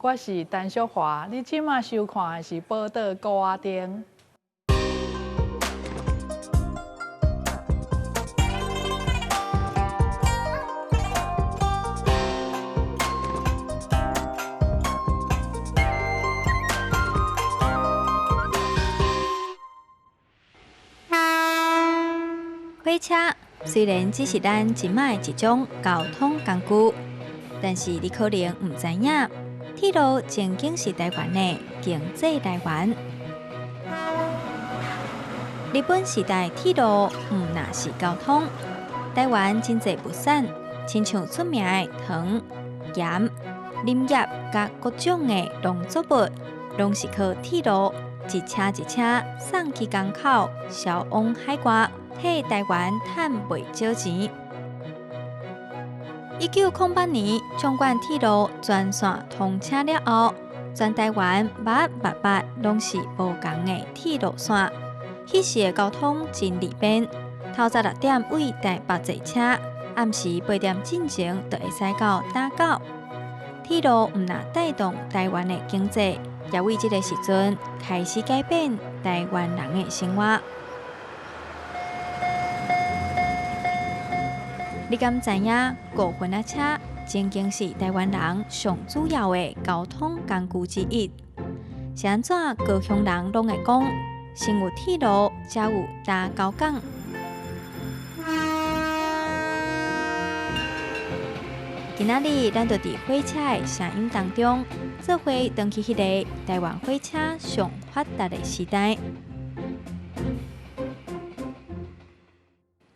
我是陳淑華，你這馬收看的是《寶島鼓仔頂》。火車雖然只是咱這擺的一種交通工具，但是你可能毋知影，鐵路曾經是台灣的經濟來源。日本時代鐵路毋若是交通，台灣真濟物產，親像出名的糖、鹽、林業佮各種的農作物，攏是靠鐵路一車一車送去港口，銷往海外，替台灣趁袂少錢。1908年，縱貫鐵路全線通車了後，全台灣密密密攏是無仝的鐵路線。彼時的交通真利便，透早六點對台北坐車，暗時八點進前就會使到打狗。鐵路毋若帶動台灣的經濟，也為這个時陣開始改變台灣人的生活。你敢知影五分仔車曾經是台灣人上主要的交通工具之一？是按怎高雄人攏會講，先有鐵路，才有打狗港。今仔日咱就佇火車的聲音當中，做伙轉去彼个台灣火車上發達的時代。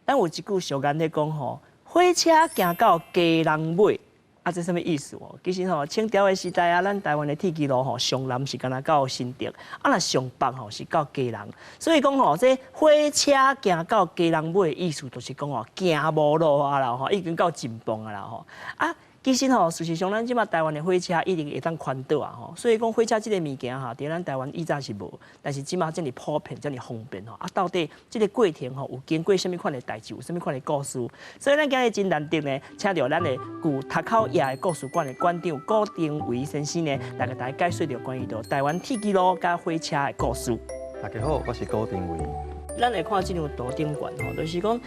咱有一句俗諺咧講吼，火車行到基隆尾，啊，這啥物意思哦？其實吼，清朝的時代啊，咱台灣的鐵支路吼，上南是干焦到新竹，啊，若上北吼是到基隆。所以講吼，這火車行到基隆尾的意思，就是講吼，行無路啊啦吼，已經到盡磅啊啦吼。啊，其實吼，事實上咱這馬台灣的火車已經會當環島啊吼，所以講火車這个物件哈，佇咱台灣以早是無，但是這馬遮爾普遍，遮爾方便吼。啊，到底這个過程吼，有經過啥物款的代誌，有啥物款的故事？所以咱今日真難得呢，請著咱的舊讀口夜的故事館的館長顧定維先生呢，來共大家解說著關於著台灣鐵支路佮火車的故事。大家好，我是顧定維。咱來看這張圖頂懸吼，就是講，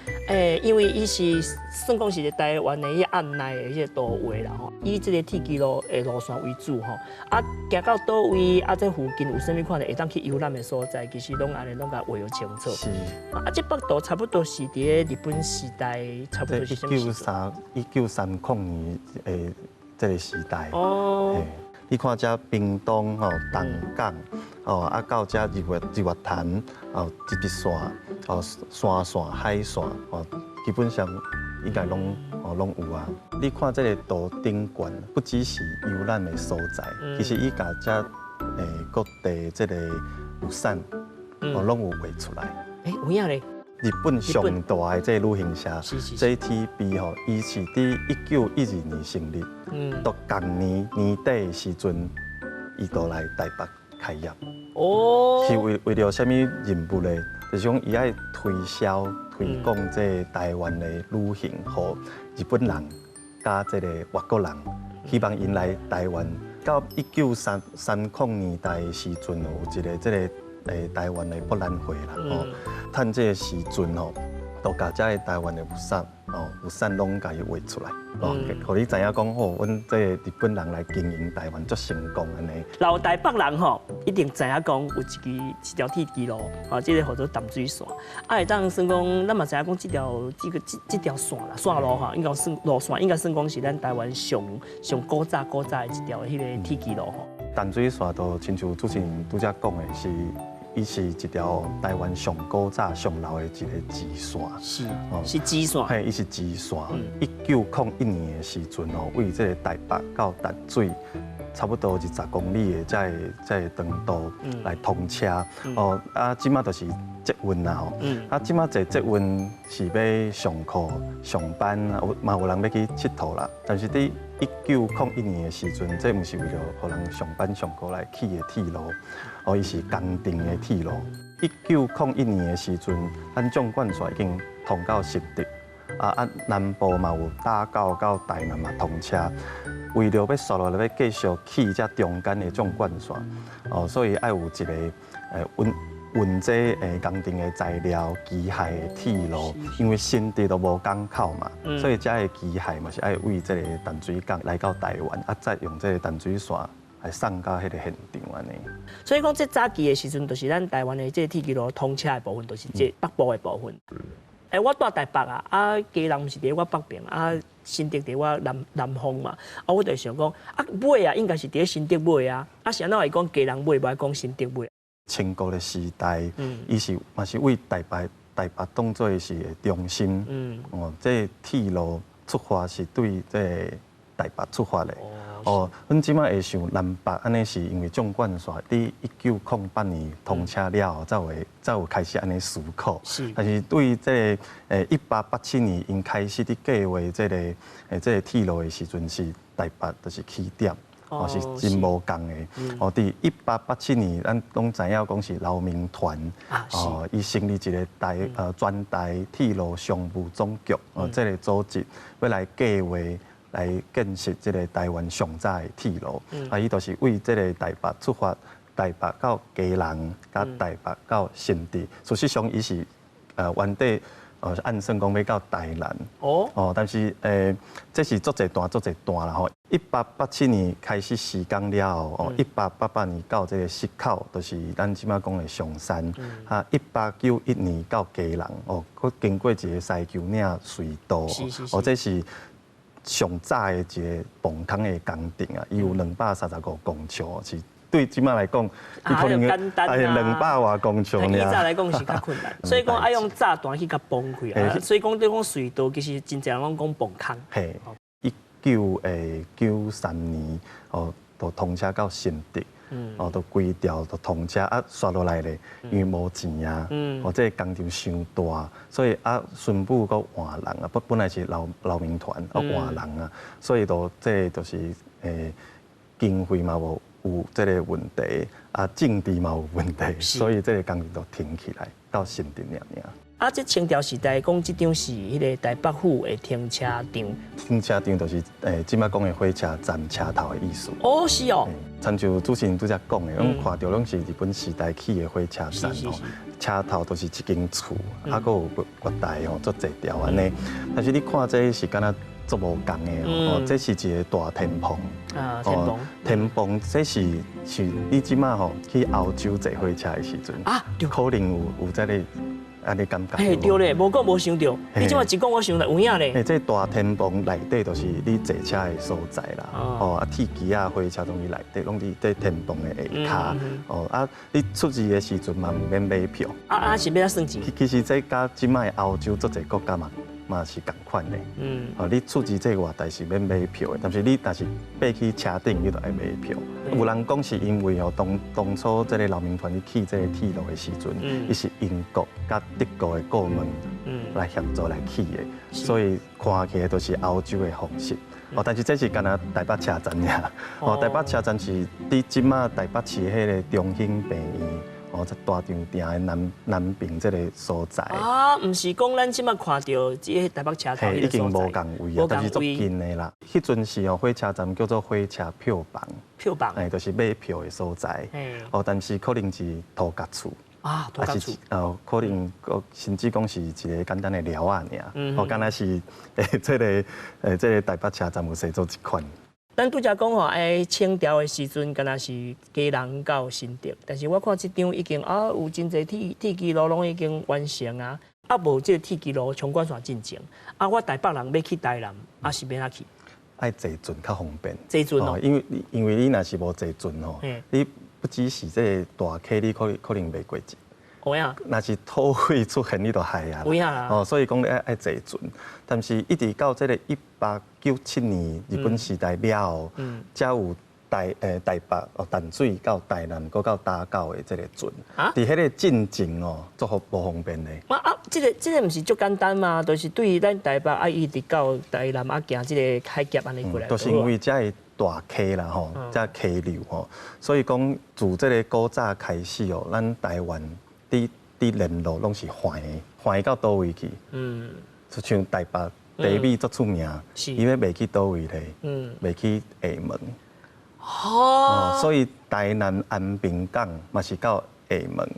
因為伊是算講是台灣的彼案內的彼個圖畫啦吼，以這个鐵支路的路線為主吼，啊，行到佗位啊，這附近有啥物款的會當去遊覽的所在，其實攏按呢攏共畫予清楚。是。啊，這幅圖差不多是佇咧日本時代，差不多是啥物時陣？ 1930年的這个時代。哦。你看這屏東吼、東港哦，啊到這日月潭哦，這條線哦，山線、海線哦，基本上應該攏哦攏有啊。你看這个圖頂懸，不只是遊覽的所在，其實伊共這各地這个物產哦攏有畫出來。欸，有影咧？日本上大的這个旅行社 JTB 吼，伊是佇1912年成立，到仝年年底的時陣，伊就來台北開業。哦，是為為著啥物任務咧？就是講伊愛推銷、推廣這个台灣的旅行，予日本人佮這个外國人，希望𪜶來台灣。到1930年代的時陣，有一个這个台灣的博覽會啦，吼，趁這个時陣吼，都共這个台灣的物產哦，物產攏共伊畫出來，哦，予你知影講吼，阮這個日本人來經營台灣足成功按呢。老台北人吼，一定知影講有一支一條鐵支路，吼，這个號做淡水線。啊，會當算講，咱嘛知影講，這條這个這這條線啦，線路吼，應該算路線，應該算講是咱台灣上上古早古早的一條彼个鐵支路吼。淡水線就親像主持人拄才講的是。伊是一條台灣上古早、上老的一个支線，是，是支線，嘿，伊是支線。1901年的時陣哦，對這个台北到淡水，差不多20公里的這个這个長度來通車。哦，啊，這馬就是捷運啦吼。啊，這馬坐捷運是欲上課、上班，有嘛有人欲去𨑨迌啦。但是佇1901年的時陣，這毋是為著予人上班上課來起的鐵路，哦，伊是工程的鐵路。1901年的時陣，咱縱貫線已經通到新竹，啊，南部嘛有打狗到台南嘛通車。為著欲紲落來欲繼續起這中間的縱貫線，哦，所以愛有一個運運這工程的材料、機械的鐵路，因為新竹都無港口嘛，所以這个機械嘛是愛為這个淡水港來到台灣，啊，再用這个淡水線來送到彼个現場按呢。所以講，這早期的時陣，就是咱台灣的這个鐵支路通車的部分，就是這北部的部分。我住台北啊，啊，基隆毋是佇我北邊啊，新竹佇我南南方嘛，啊，我就想講，啊，買啊，應該是佇新竹買啊，啊，是按怎會講基隆買，無愛講新竹買？清國的時代，伊是嘛是為台北台北當做是中心，哦，這鐵路出發是對這台北出發的。哦，阮這擺會想南北按呢，是因為縱貫線佇1908年通車了後，才會才有開始按呢思考。但是對這个1887年𪜶開始佇計劃這个這个鐵路的時陣，是台北就是起點，哦，是真無仝的。哦，佇1887年，咱攏知影講是劉銘傳，哦，伊成立一个台全台鐵路商務總局，哦，這个組織欲來計劃，來建設這个台灣上早的鐵路，啊，伊就是為這个台北出發，台北到基隆，佮台北到新竹。事實上，伊是原底按算講欲到台南。哦，但是這是足濟段足濟段啦吼。1887年開始施工了後，哦，1888年到這个磽口，就是咱這擺講的松山。啊，1891年到基隆，哦，閣經過一个獅丘嶺隧道。哦，這是上早的一个磅空的工程啊，伊有235公尺，是對這擺來講，伊可能哎兩百外公尺。以早來講是較困難，所以講愛用炸彈去共崩開啊。所以講對講隧道其實真濟人攏講磅空。嘿，1993年哦，就通車到新竹。哦，都規條都通車啊，紲落來咧，因為無錢啊，哦，這个工程傷大，所以啊，宣布閣換人啊，本本來是劉劉銘傳啊換人啊，所以就這就是經費嘛無有這个問題，啊，政治嘛有問題，所以這个工程就停起來，到新竹爾爾。啊，這清朝時代講這張是彼个台北府的停車場。停車場就是這擺講的火車站車頭的意思。哦，是哦。親像主持人拄才講的，攏看著攏是日本時代起的火車站哦，車頭都是一間厝，啊，閣有月台吼，足濟條按呢。但是你看這是敢若足無仝的哦，這是一个大天棚。啊，天棚。天棚，這是是你這擺吼去歐洲坐火車的時陣啊，可能有有這个。按呢感覺。嘿，對咧，無講無想著，你這擺一講，我想著有影咧。嘿，這大天棚內底就是你坐車的所在啦。哦，啊，鐵枝仔、火車攏佇內底，攏佇這天棚的下跤。哦，啊，你出入的時陣嘛毋免買票。啊啊，是欲按怎算錢？其實這佮這擺歐洲足濟國家嘛嘛是仝款的。哦，你出入這月台是免買票的，但是你若是爬去車頂，你就愛買票。有人講是因為哦，當當初這个劉銘傳去起這个鐵路的時陣，伊是英國佮德國的顧問來協助來起的，所以看起來都是歐洲的方式。哦，但是這是干焦台北車站爾。哦，台北車站是佇這擺台北市彼个中興病院。哦，這大丈埕的南南邊這个所在。啊，毋是講咱這擺看著這个台北車頭已經無仝位啊，但是足近的啦。彼陣時哦，火車站叫做火車票房。票房。哎，就是買票的所在。哦，但是可能是塗角厝。啊，塗角厝。哦，可能甚至講是一个簡單的寮仔爾。哦，敢若是這个這个台北車站有踅做這款。咱拄才講吼，哎，清朝的時陣，敢若是基隆到新竹，但是我看這張已經啊，有真濟鐵鐵支路攏已經完成啊，啊無這個鐵支路縱貫線進前，啊，我台北人欲去台南，啊是欲按怎去？愛坐船較方便。坐船哦。因為因為你若是無坐船吼，你不只是這个大溪，你可可能袂過節。有影。若是土匪出現，你就害啊。有影啊。哦，所以講你愛愛坐船，但是一直到這个1897年日本時代了後，才有台台北哦淡水到台南，閣到打狗的這个船。啊？佇彼个進前哦，足好無方便的。啊啊，這个這个毋是足簡單嗎？就是對咱台北啊，一直到台南啊，行這个海峽按呢過來。就是因為這个大溪啦吼，這溪流吼，所以講自這个古早開始哦，咱台灣佇佇連絡攏是橫的，橫到佗位去？就像台北茶米足出名，伊欲賣去佗位咧？賣去廈門。哦，所以台南安平港嘛是到廈門。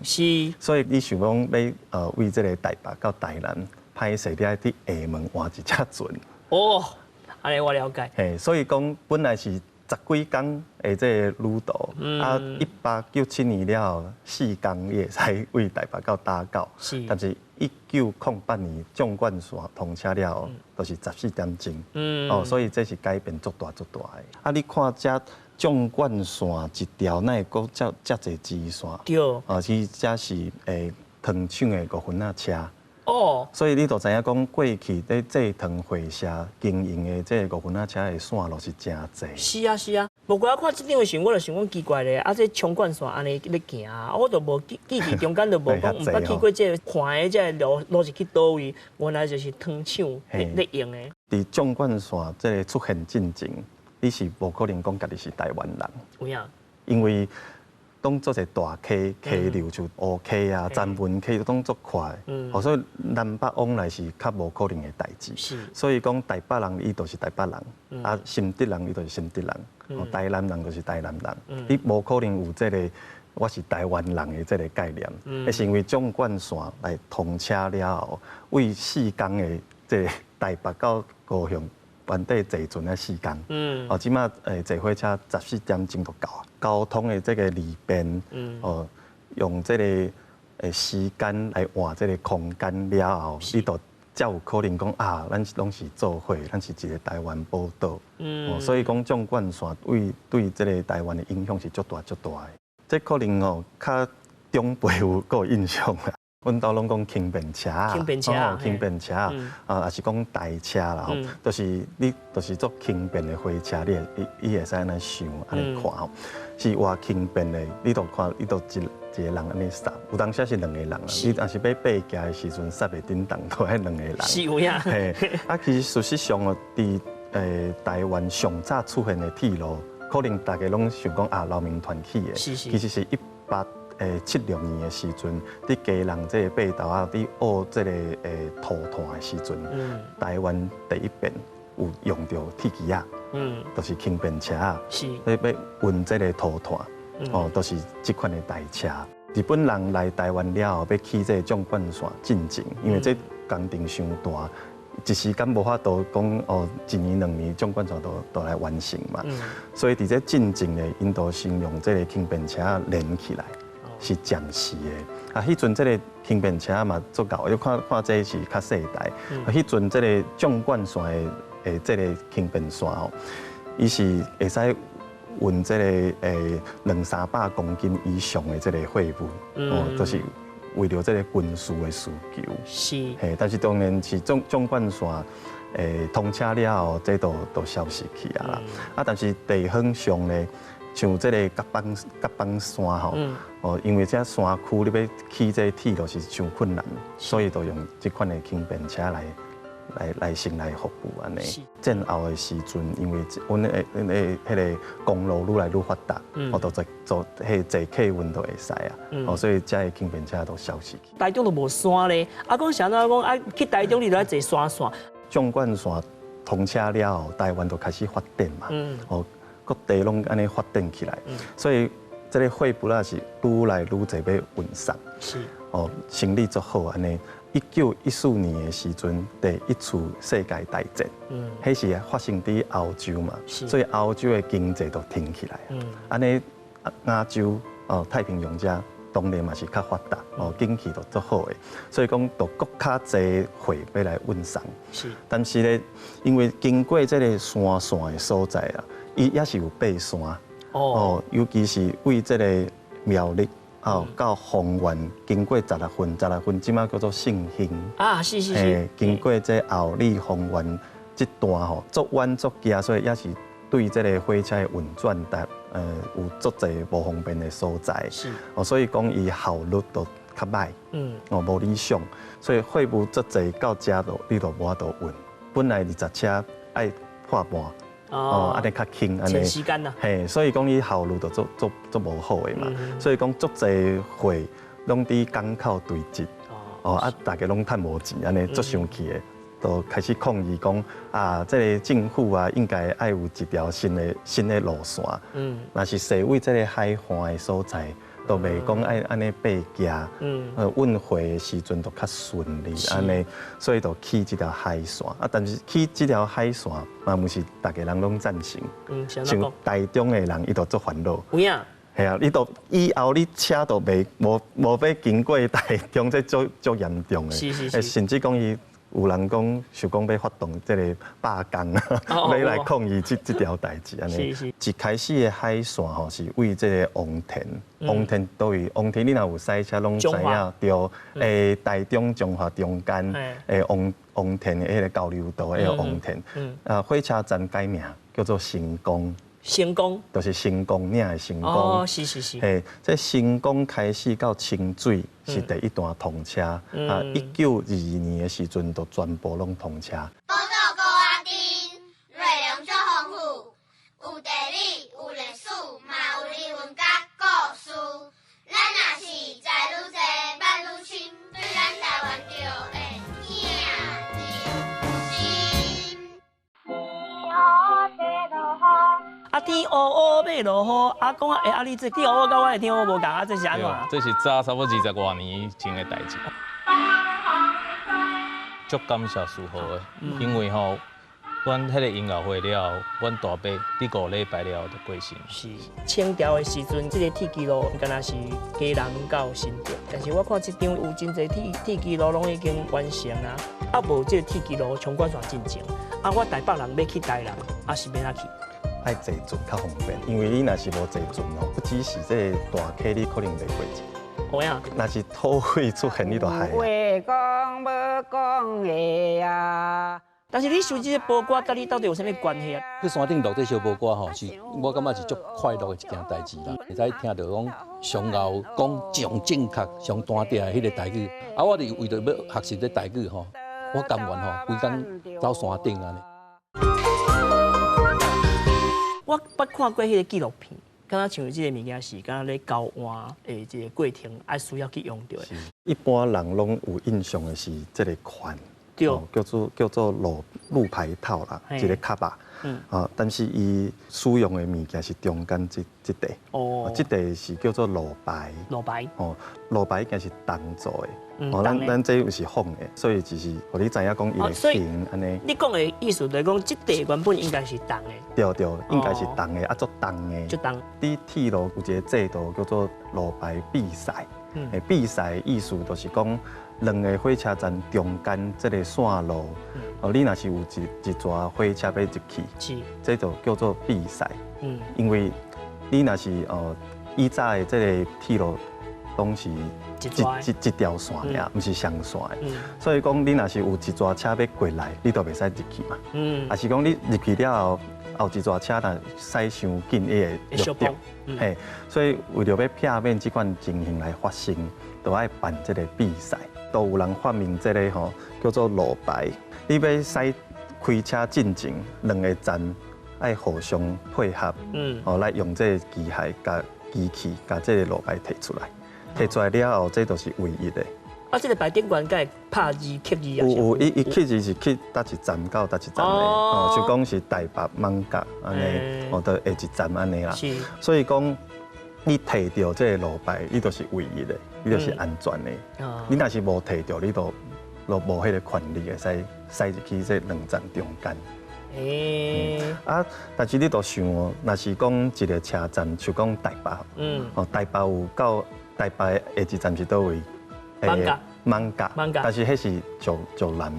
所以你想講欲為這个台北到台南，歹勢你愛佇廈門換一隻船。哦，按呢我了解。嘿，所以講本來是十幾工的這个旅途，啊，1897年了後，4工伊會使為台北到打到。但是1908年縱貫線通車了後，就是14點鐘。哦，所以這是改變足大足大的。啊，你看這縱貫線一條，哪會閣遮遮濟支線？啊，其實這是糖廠的五分仔車。所以你就知影講，過去咧製糖會社經營的這个五分仔車的線路是誠濟。是啊是啊，無過我看這張的時，我就想講奇怪咧，啊，這縱貫線按呢咧行，我就無記記憶中間就無講，毋捌去過這个看的這个路路是去佗位，原來就是糖廠咧用的。佇縱貫線這个出現進前，你是無可能講家己是台灣人。有影？因為攏足濟大溪溪流，像烏溪啊、曾文溪攏足快，哦，所以南北往來是較無可能的代誌。所以講台北人伊就是台北人，啊，新竹人伊就是新竹人，哦，台南人就是台南人。你無可能有這个我是台灣人的這个概念，是因為縱貫線來通車了後，為4工的這个台北到高雄。原底坐船愛4工，哦，這馬坐火車14點鐘就到啊。交通的這个利便，哦，用這个時間來換這个空間了後，你就才有可能講啊，咱攏是做伙，咱是一个台灣寶島。哦，所以講縱貫線對這个台灣的影響是足大足大的。這可能哦，較長輩有閣有印象啦。阮兜攏講輕便車，輕便車，輕便車，啊，抑是講台車啦吼，就是你就是足輕便的火車，你會伊會使按呢想，按呢看吼，是偌輕便的，你就看，伊就一一个人按呢捒，有當時是兩個人啦，你若是欲爬行的時陣，捒袂振動，都愛兩個人。是有影。嘿，啊，其實事實上哦，佇台灣上早出現的鐵路，可能大家攏想講啊，勞民團起的，其實是1876年的時陣，佇基隆這个爬頭仔佇挖這个塗炭的時陣，台灣第一遍有用著鐵枝仔，就是輕便車仔，欲運這个塗炭，哦，都是這款的台車。日本人來台灣了後，欲起這个縱貫線進前，因為這工程傷大，一時間無法度講哦，一年兩年縱貫線都來完成嘛。所以佇這進前呢，𪜶都先用這个輕便車連起來。是暫時的，啊，彼陣這个輕便車嘛足𠢕，你看看這是較細台，啊，彼陣這个縱貫線的這个輕便線吼，伊是會使運這个兩三百公斤以上的這个貨物，哦，就是為著這个軍事的需求。嘿，但是當然是縱貫線通車了後，這都消失去啊啦。啊，但是地方上呢，像這个角枋山吼，哦，因為這山區你欲起這個鐵路是傷困難，所以就用這款的輕便車來先來服務按呢。戰後的時陣，因為阮的彼个公路愈來愈發達，哦，就坐彼坐客運都會使啊，哦，所以這个輕便車都消失去。台中都無山咧，啊，講啥怎講啊？去台中你都愛坐山線。縱貫線通車了後，台灣就開始發展嘛，哦。各地攏按呢發展起來，所以這个貨物仔是愈來愈濟欲運送。哦，生理足好按呢。1914年的時陣，第一次世界大戰，彼時發生佇歐洲嘛，所以歐洲的經濟就停起來。按呢亞洲哦，太平洋遮當然嘛是較發達，哦，景氣就足好的，所以講就閣較濟貨欲來運送。但是咧，因為經過這个山線的所在啊。伊也是有爬山，哦，尤其是為這个苗栗哦到豐原，經過十六份，十六份這馬叫做信興啊，是是是，經過這后里豐原這段吼，足彎足崎，所以也是對這个火車的運轉，有足濟無方便的所在，哦，所以講伊效率都較䆀，哦，無理想，所以貨物足濟到遮都你都無法度運，本來20車愛破半。哦，按呢較輕，按呢，時間啦，嘿，所以講伊效率就足足足無好的嘛，所以講足濟貨攏佇港口堆積，哦，啊，大家攏趁無錢，按呢足生氣的，就開始抗議講啊，這个政府啊，應該愛有一條新的路線。若是踅位這个海岸的所在，都袂講愛按呢爬行，運貨的時陣就較順利按呢，所以就起這條海線。啊，但是起這條海線嘛，毋是逐个人攏贊成。像台中的人，伊就足煩惱。有影。係啊，你都以後你車都袂無無欲經過台中，這足足嚴重的。甚至講伊有人講想講欲發動這个罷工，欲來抗議這條代誌按呢。一開始的海線吼是為這个翁田，翁田佗位？翁田你若有駛車攏知影，對，台中彰化中間，翁田的彼个交流道彼个翁田，啊，火車站改名叫做成功。成功，就是成功嶺的成功。哦，是是是。嘿，這成功開始到清水是第一段通車，啊，1922年的時陣就全部攏通車。寶島高仔頂，內容足豐富，有地理，有歷史，嘛有人文佮故事。咱若是知愈濟，捌愈深，對咱台灣就會疼入心。啊，天烏烏欲落雨，啊講啊，欸，啊你這天烏烏佮我的天烏無仝，啊這是按怎？這是早差不多二十外年前的代誌。足感謝師父的，因為吼，阮彼个音樂會了後，阮大伯佇5禮拜了後就過身。是清朝的時陣，這个鐵支路敢若是基隆到新竹，但是我看這張有真濟鐵支路攏已經完成啊，啊無這个鐵支路縱貫線進前，啊我台北人欲去台南，啊是欲按怎去？愛坐船較方便，因為你若是無坐船哦，不只是這个大溪，你可能袂過去。有影。若是土匪出現，你就害。話講無講的啊。但是你收這个寶歌，佮你到底有啥物關係啊？去山頂錄這首寶歌吼，是我感覺是足快樂的一件代誌啦。會使聽著講上𠢕講上正確、上單調的彼个台語，啊，我就為著欲學習這台語吼，我甘願吼，規工走山頂按呢。我捌看過彼个紀錄片，敢若像這个物件是敢若咧交換的這个過程，愛需要去用著的。一般人攏有印象的是這个款，叫做路牌套啦，一个卡吧。啊，但是伊使用的物件是中間這這塊。這塊是叫做路牌。路牌。哦，路牌應該是銅做的。哦，咱這又是仿的，所以只是予你知影講伊的形按呢。你講的意思就是講，這塊原本應該是銅的。對對，應該是銅的，啊，足重的。足重。佇鐵路有一個制度叫做路牌比賽。比賽的意思就是講，兩个火車站中間這个線路，哦，你若是有一逝火車欲入去，這就叫做比賽。因為你若是哦，以早的這个鐵路攏是一條線爾，毋是雙線的。所以講，你若是有一逝車欲過來，你就袂使入去嘛。抑是講你入去了後，後一逝車若駛傷緊，伊會著。嘿，所以為著欲避免這款情形來發生，就愛辦這个比賽。都有人發明這个吼，叫做路牌。你欲駛開車進前，兩个站愛互相配合，哦，來用這个機械共機器共這个路牌提出來。提出來了後，這就是唯一的。啊，這个牌頂懸敢會拍字刻字啊？有有，伊刻字是刻佗一站到佗一站的，哦，就講是台北艋舺按呢，哦，就下一站按呢啦。所以講，你提著這个路牌，你就是唯一的，你就是安全的。你若是無提著，你就無彼个權利會使駛入去這兩站中間。啊，但是你就想哦，若是講一个車站，就講台北，哦，台北有到台北下一站是佗位？艋舺。艋舺。艋舺。但是彼是上上南，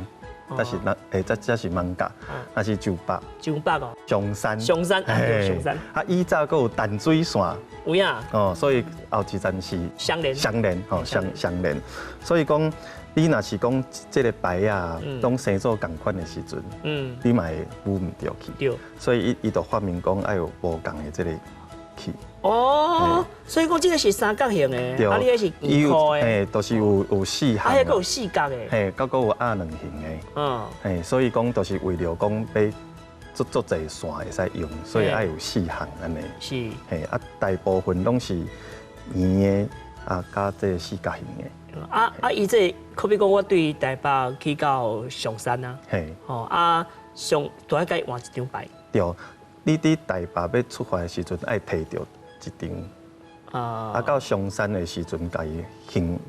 但是那這是艋舺，那是上北。上北哦。松山。松山，松山。啊，以早閣有淡水線。有影。哦，所以後一站是相連。相連，吼，相連。所以講，你若是講這个牌仔攏生做仝款的時陣，你嘛會舞毋著去。所以伊就發明講愛有無仝的這个去。哦，所以講這个是三角形的，啊，你彼是圓箍的，嘿，就是有四項。啊，彼閣有四角的。嘿，閣閣有鴨卵形的。嘿，所以講就是為著講欲足足濟線會使用，所以愛有四項按呢。是。嘿，啊，大部分攏是圓的，啊，佮這個四角形的。啊啊！伊這個可比講，我對台北去到松山啊，吼啊上都愛共伊換一張牌。對，你佇台北欲出發的時陣，愛提著一張。啊，到松山的時陣，共伊還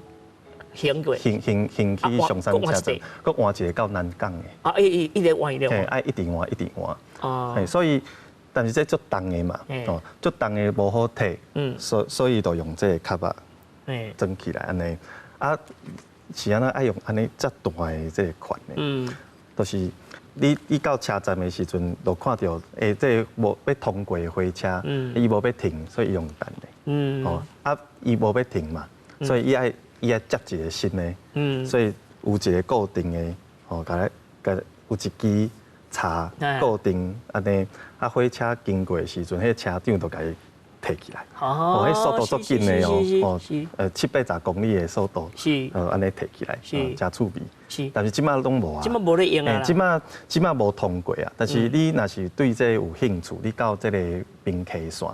還過，還還還去松山車站，閣換一個到南港的。啊，一一直換一直換。嘿，愛一直換一直換。哦。所以，但是這足重的嘛，哦，足重的無好提，所以就用這個卡仔，裝起來按呢。啊，是按怎愛用按呢遮大的這個款的？就是你到車站的時陣，就看著這個無欲通過的火車，伊無欲停，所以伊用等的。哦，啊，伊無欲停嘛，所以伊愛接一個新的。所以有一個固定的，吼，共共有一支叉固定按呢，啊，火車經過的時陣，彼個車長就共伊提起來。哦，彼速度足緊的哦，哦，七八十公里的速度，按呢提起來，誠趣味。但是這馬攏無啊。這馬無咧用啊。這馬這馬無通過啊。但是你若是對這個有興趣，你到這個平溪線，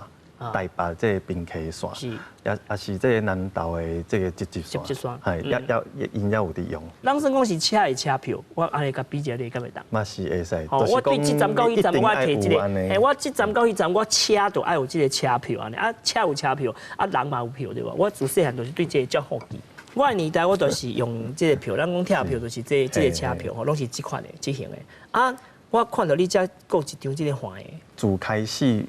台北這個平溪線，抑是這個南投的這個集集線，係，抑𪜶猶有佇用。人算講是車的車票，我按呢共比一下，你敢會當？嘛是會使。我對這站到彼站，我愛提這個。欸，我這站到彼站，我車就愛有這個車票按呢。啊，車有車票，啊，人嘛有票對無？我自細漢就是對這個足好奇。我的年代我就是用這個票，咱講拆票就是這個車票吼，攏是這款的、這型的。啊，我看著你遮閣有一張這個橫的。自開始，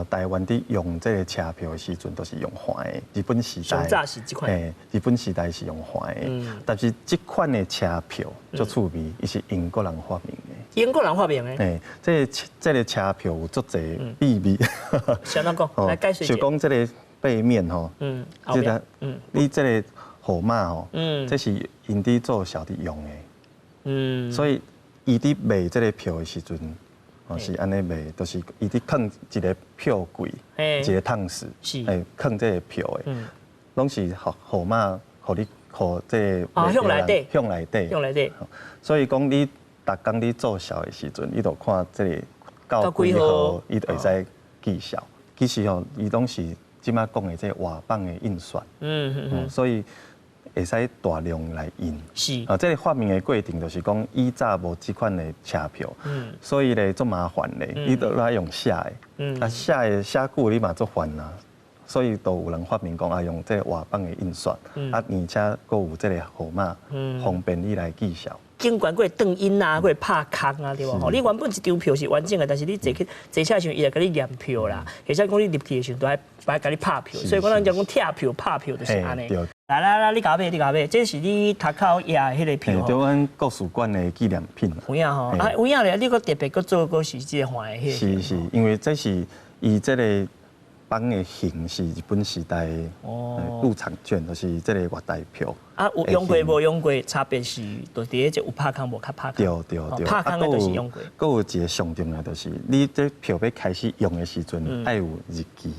台灣佇用這個車票的時陣，都是用橫的。日本時代，上早是這款。嘿，日本時代是用橫的。但是這款的車票足趣味，伊是英國人發明的。英國人發明的。嘿，這個車票有足濟秘密。啥怎講？來解釋。就講這個背面吼，這個，你這個號碼吼，這是𪜶佇做數佇用的。所以伊佇賣這個票的時陣，哦是按呢賣，就是伊佇囥一個票櫃，一個桶室，囥這個票的，攏是號號碼，予你予這個向內底，向內底，向內底。所以講你逐工你做數的時陣，你就看這個到幾號，伊就會使記數。其實吼，伊攏是這馬講的這個活版的印刷，所以會使大量來印。啊，這個發明的過程就是講，以早無這款的車票，所以咧足麻煩咧，你都愛用寫的，啊寫的寫久你嘛足煩啊，所以都有人發明講啊，用這個活版的印刷，啊而且閣有這個號碼，方便你來記數。經過會轉印啊，會拍空啊，對無？吼，你原本一張票是完整的，但是你坐去坐車的時陣，伊會共你驗票啦，或者講你入去的時陣，都愛共你拍票。所以講咱講拆票拍票就是按呢。來來來，你共我買，你共我買，這是你讀口額的彼個票。對，阮國史館的紀念品。有影吼，啊有影咧，你閣特別閣做閣是這個橫的彼個。是是，因為這是伊這個版的形是日本時代的入場券，就是這個月台票。啊，有用過無用過，差別是，就佇咧這有拍空無較拍空。對對對。拍空的就是用過。閣有一個上重要，就是你這票欲開始用的時陣，愛有日期。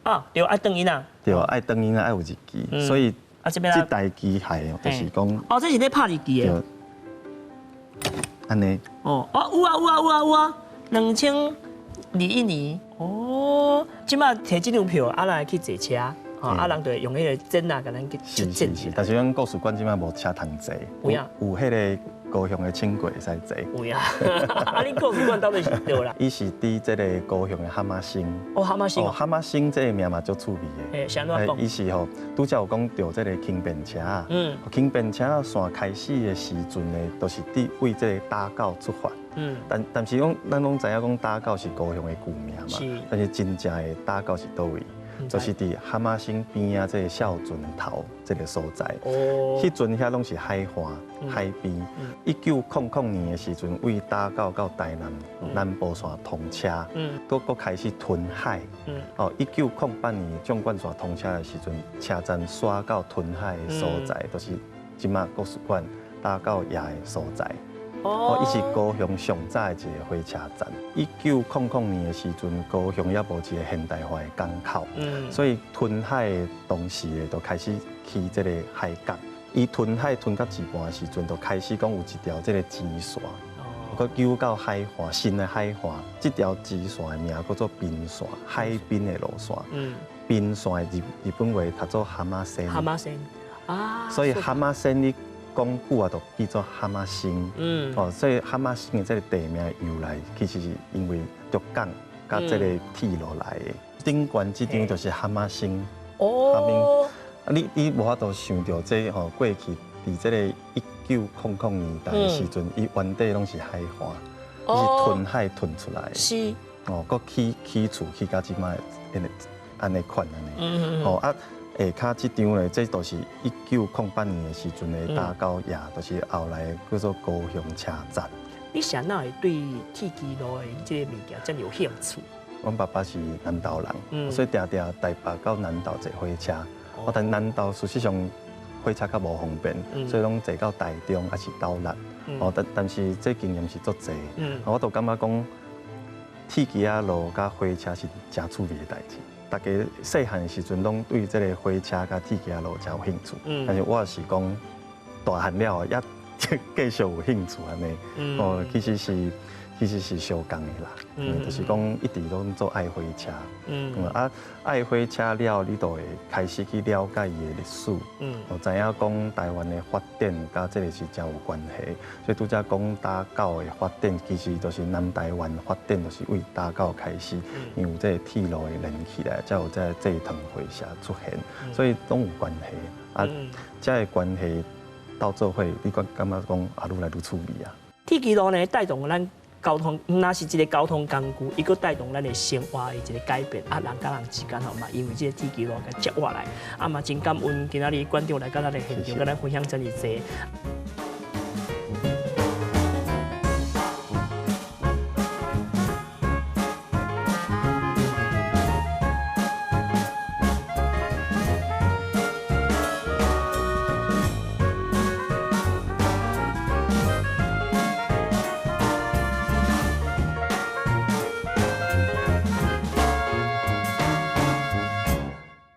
啊，對，愛轉印啊。對，愛轉印啊，愛有日期，所以。啊，這邊這台機械就是講。哦，這是咧拍日期的。按呢。哦，哦，有啊有啊有啊有啊，2021年。哦，這馬提這張票，啊來去坐車，啊人就會用彼個針啊，共咱去是是是，但是阮國史館這馬無車通坐，有影。有彼個高雄的輕軌會使坐。有影。啊，恁國史館到底是佗啦？伊是佇這個高雄的哈瑪星。哦，哈瑪星。哦，哈瑪星這個名嘛足趣味的。欸，是按怎講？伊是吼，拄才有講著這個輕便車。輕便車線開始的時陣呢，都是佇為這個打狗出發。但是講，咱攏知影講打狗是高雄的舊名嘛。但是真正的打狗是佗位？就是佇哈瑪星邊仔這個孝順頭這個所在。哦。彼陣遐攏是海岸、海邊。1900年的時陣，為打狗到台南南部線通車，閣閣開始吞海。哦，1908年縱貫線通車的時陣，車站徙到吞海的所在，就是這馬國史館打狗驛的所在。哦，伊是高雄上早的一個火車站。1900年的時陣，高雄猶無一個現代化的港口，所以吞海的同時咧，就開始起這個海港。伊吞海吞到一半的時陣，就開始講有一條這個支線，閣游到海岸，新的海岸。這條支線的名叫做濱線，海濱的路線。濱線日本話讀做蛤蟆仙。蛤蟆仙啊。所以蛤蟆仙你講久啊，就變做蛤蟆星。哦，所以蛤蟆星的這個地名由來，其實是因為鹿港佮這個鐵路來的。頂懸這張就是蛤蟆星。哦。啊，你無法度想著這吼過去佇這個1900年代的時陣，伊原底攏是海岸，伊是吞海吞出來的。哦，閣起起厝起到這擺按呢款按呢。哦啊，下跤這張咧，這都是1908年的時陣的打狗驛，就是後來叫做高雄車站。你是按怎會對鐵支路的這个物件遮爾有興趣？阮爸爸是南投人，所以定定台北到南投坐火車。哦，但南投事實上火車較無方便，所以攏坐到台中抑是斗六。哦，但是這經驗是足濟。我都感覺講，鐵枝仔路佮火車是誠趣味的代誌。大家細漢的時陣攏對這个火車佮鐵枝仔路誠有興趣，但是我是講大漢了後也繼續有興趣按呢。哦，其實是相仝的啦，就是講一直攏做愛火車，啊愛火車了，你就會開始去了解伊的歷史，哦，知影講台灣的發展佮這个是誠有關係，所以拄才講打狗的發展，其實就是南台灣發展，就是為打狗開始，因為有這个鐵路的連起來，才有這個製糖會社出現，所以攏有關係。啊，這个關係到做伙，你感覺講啊，愈來愈趣味啊。鐵支路呢，帶動咱交通，毋但是一个交通工具，伊閣帶動咱的生活的一个改變。啊，人佮人之間吼嘛，因為這个鐵支路共接活來，啊嘛真感恩今仔日館長來到咱的現場，佮咱分享遮爾濟。